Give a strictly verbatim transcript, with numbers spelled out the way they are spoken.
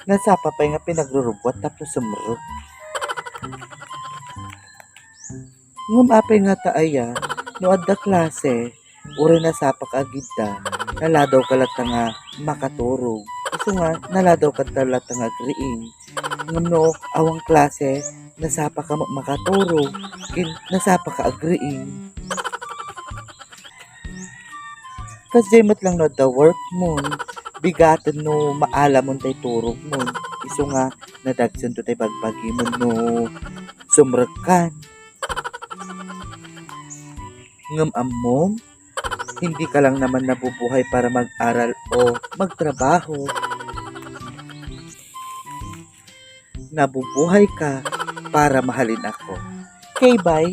Nasapa pay nga pinagrurugwat tapno sumrek. Ngem apay ngata aya, no adda klase, uray nasapaka agidda, naladawka latta nga makaturog. Isu nga, naladawka latta nga agriing. Ngem no awan klase, nasapaka met makaturog, ken nasapaka agriing. Kasdiay met lang no adda workmon, bigaten no maalamon tay turogmon. Isu nga, nadagsento tay bagbagimon no sumrekkan. Ngem ammom, hindi ka lang naman nabubuhay para mag-aral o magtrabaho. Nabubuhay ka para mahalin ako. Okay, bye.